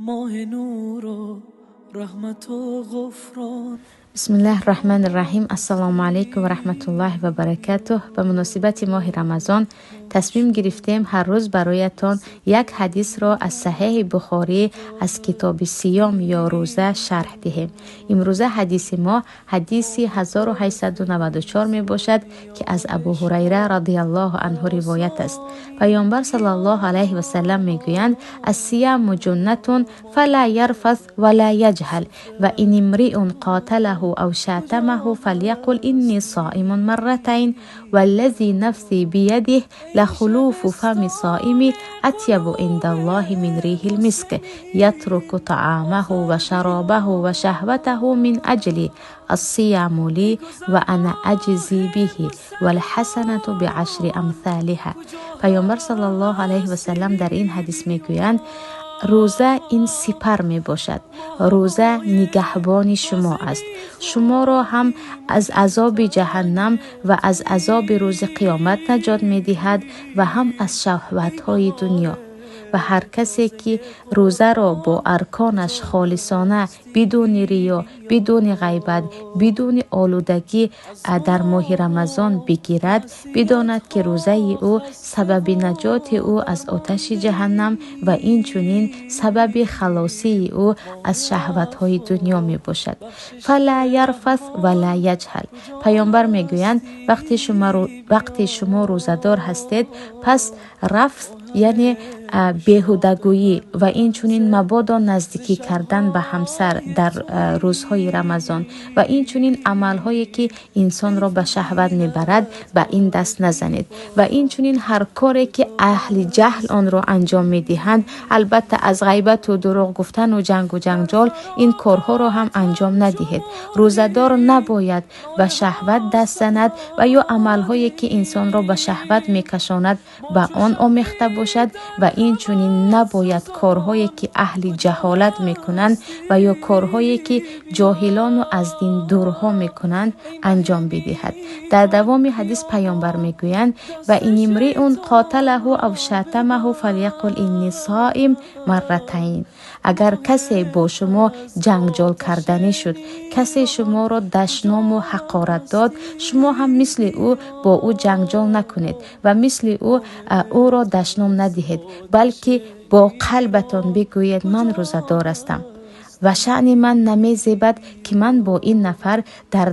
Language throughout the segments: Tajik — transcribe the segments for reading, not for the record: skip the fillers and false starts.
Моҳи нуру раҳмату ғуфрон. Бисмиллаҳи раҳмани раҳим. Ассалому алайкум ва раҳматуллоҳи ва баракатуҳ. Ба муносибати моҳи Рамазон тасмим гирифтем ҳар рӯз бароятон як ҳадисро аз Саҳеҳи Бухорӣ аз китоби Сиём ё рӯза шарҳ диҳем. Имрӯза ҳадиси мо ҳадиси 1894 мебошад, ки аз Абу Ҳурайра радиаллоҳу анҳу ривоят аст. Паёмбар саллаллоҳу алайҳи васаллам мегӯянд: «Ассияму ҷуннатун фала ярфас ва ла яҷҳал ва ин имриун қоталаҳу ав шатамаҳу фалйақул инни соимун марратайн валлази нафси биядиҳ лахулуфу фами соими атябу индаллоҳи мин риҳил миск ятруку таамаҳу ва шаробаҳу ва шаҳватаҳу мин аҷли ассияму ли ва ана аҷзи биҳи валҳасанату биашри амсолиҳа». Паёмбар саллаллоҳу алайҳи васаллам дар ин ҳадис мегӯянд: рӯза ин сипар мебошад, рӯза нигаҳбони шумо аст, шуморо ҳам аз азоби ҷаҳаннам ва аз азоби рӯзи қиёмат наҷот медиҳад ва ҳам аз шаҳватҳои дунё. Ва ҳар касе ки рӯзаро бо арконаш холисона, бидуни риё, бидуни ғайбат, бидуни олудагӣ дар моҳи Рамазон бигирад, бидонад, ки рӯзаи ӯ сабаби наҷоти ӯ аз оташи ҷаҳаннам ва инчунин сабаби халосии ӯ аз шаҳватҳои дунё мебошад. Фала ярфас ва ла яҷҳал. Паёмбар мегӯянд: вақте шумо рӯзадор ҳастед, пас рафс, яъне беҳудагӯӣ, ва инчунин мабодо наздикӣ кардан ба ҳамсар дар рӯзҳои Рамазон ва инчунин амалҳое ки инсонро ба шаҳват мебарад, ба ин даст назанед. Ва инчунин ҳар коре ки аҳли ҷаҳл онро анҷом медиҳанд, албатта аз ғайбату дурӯғ гуфтану ҷангу ҷанҷол, ин корҳоро ҳам анҷом надиҳед. Рӯзадор набояд ба шаҳват даст занад ва ё амалҳое ки инсонро ба шаҳват мекашонад, ба он омехта бошад ва инчунин набояд корҳое ки аҳли ҷаҳолат мекунанд ва ё корҳое ки ҷоҳилону аз дин дурҳо мекунанд, анҷом бидиҳад. Дар давоми ҳадис паёмбар мегӯянд: «Ва ин имриун қоталаҳу ав шатамаҳу фалйақул инни соим марратайн». Агар касе бо шумо ҷангҷол карданӣ шуд, касе шуморо дашному ҳақорат дод, шумо ҳам мисли ӯ бо ӯ ҷангҷол накунед ва мисли ӯ ӯро дашном надиҳед, балки бо қалбатон бигӯед: «Ман рӯзадор ҳастам ва шаъни ман намезебад, ки ман бо ин нафар дар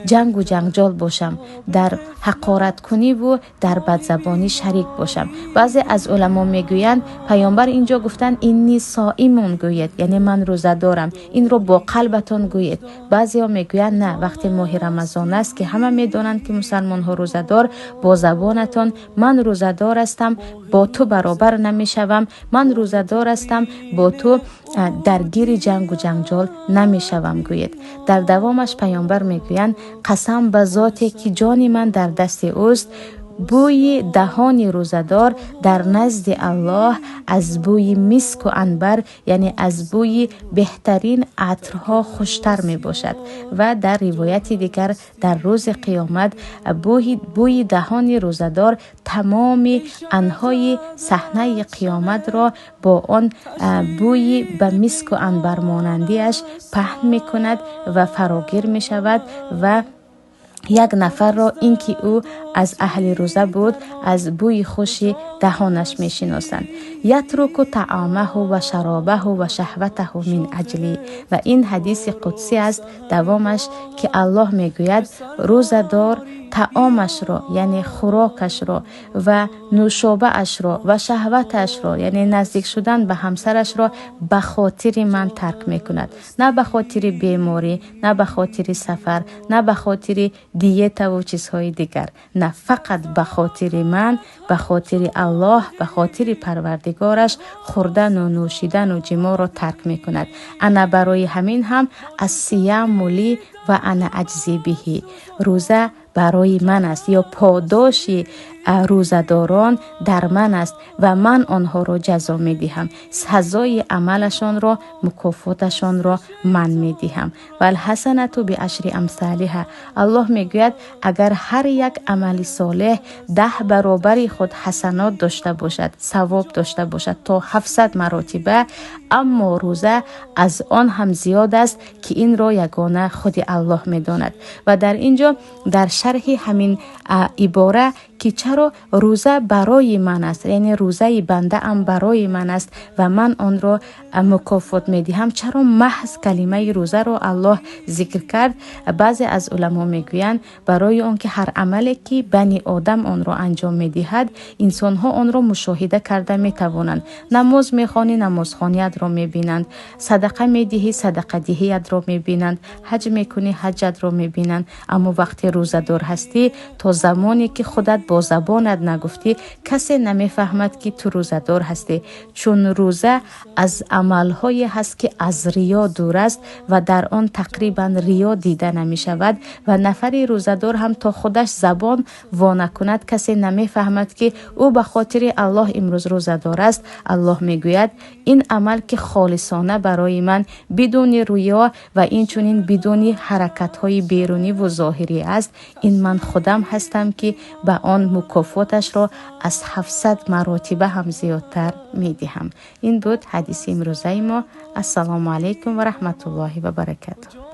ҷангу ҷанҷол бошам, дар ҳақораткуниву дар бадзабонӣ шарик бошам». Баъзе аз уламо мегӯянд, паёмбар инҷо гуфтанд: «Инни соимун» гӯед, яъне ман рӯзадорам, инро бо қалбатон гӯед. Баъзеҳо мегӯянд: на, вақте моҳи Рамазон аст, ки ҳама медонанд, ки мусалмонҳо рӯзадор, бо забонатон: «Ман рӯзадор ҳастам, бо ту баробар намешавам, ман рӯзадор ҳастам, бо ту даргири ҷангу ҷанҷол намешавам» гӯед. Дар давомаш паёмбар мегӯянд: «Қасам ба зоте ки ҷони ман дар дасти ӯст, бӯи даҳони рӯзадор дар назди Аллоҳ аз бӯи миску анбар, яъне аз бӯи беҳтарин атрҳо хуштар мебошад». Ва дар ривояти дигар, дар рӯзи қиёмат бӯи даҳони рӯзадор тамоми анҳои саҳнаи қиёматро бо он бӯи ба миску анбар монандиаш паҳн мекунад ва фарогир мешавад ва як нафарро, ин ки ӯ аз аҳли рӯза буд, аз бӯи хуши даҳонаш мешиносанд. Ятруку таомаҳу ва шаробаҳу ва шаҳватаҳу мин аҷли. Ва ин ҳадиси қудсӣ аст, давомаш, ки Аллоҳ мегӯяд: рӯзадор таомашро, яъне хӯрокашро, ва нӯшобаашро ва шаҳваташро, яъне наздик шудан ба ҳамсарашро ба хотири ман тарк мекунад. На ба хотири беморӣ, на ба хотири сафар, на ба хотири диетаву чизҳои дигар, на, фақат ба хотири ман, ба хотири Аллоҳ, ба хотири Парвардигораш хӯрдану нӯшидану ҷимоъро тарк мекунад. Ана барои ҳамин ҳам ассияму ли ва ана аҷзи биҳи, рӯза барои ман аст ё подоши Рӯзадорон дар ман аст ва ман онҳоро ҷазо медиҳам. Сазои амалашонро, мукофоташонро ман медиҳам. والحسنة بعشر أمثالها. Аллоҳ мегӯяд, агар ҳар як амали солеҳ 10 баробари худ ҳасанот дошта бошад, савоб дошта бошад, то 700 маротиба, аммо рӯза аз он ҳам зиёд аст, ки инро ягона худи Аллоҳ медонад. Ва дар ин ҷо дар шарҳи ҳамин ибора, ки чаро рӯза барои ман аст, яъне рӯзаи бандаам барои ман аст ва ман онро мукофот медиҳам, чаро маҳз калимаи рӯзаро Аллоҳ зикр кард? Баъзе аз уламо мегӯянд, барои он ки ҳар амале ки бани одам онро анҷом медиҳад, инсонҳо онро мушоҳида карда метавонанд. Намоз мехонӣ, намозхониятро мебинанд, садақа медиҳӣ, садақадиҳиятро мебинанд, ҳаҷ мекунӣ, ҳаҷатро мебинанд. Аммо вақте рӯзадор ҳастӣ, то замоне ки худат бо забонат нагуфтӣ, касе намефаҳмад, ки ту рӯзадор ҳастӣ, чун рӯза аз амалҳое ҳаст, ки аз риё дур аст ва дар он тақрибан риё дида намешавад. Ва нафари рӯзадор ҳам то худаш забон во накунад, касе намефаҳмад, ки ӯ ба хотири Аллоҳ имрӯз рӯзадор аст. Аллоҳ мегӯяд, ин амал ки холисона барои ман, бидуни рӯё ва инчунин бидуни ҳаракатҳои беруниву зоҳирӣ аст, ин ман худам ҳастам, ки ба он мукофоташро аз 700 маротиба ҳам зиёдтар медиҳам. Ин буд ҳадиси имрӯзаи мо. Ассалому алайкум ва раҳматуллоҳи ва баракатуҳ.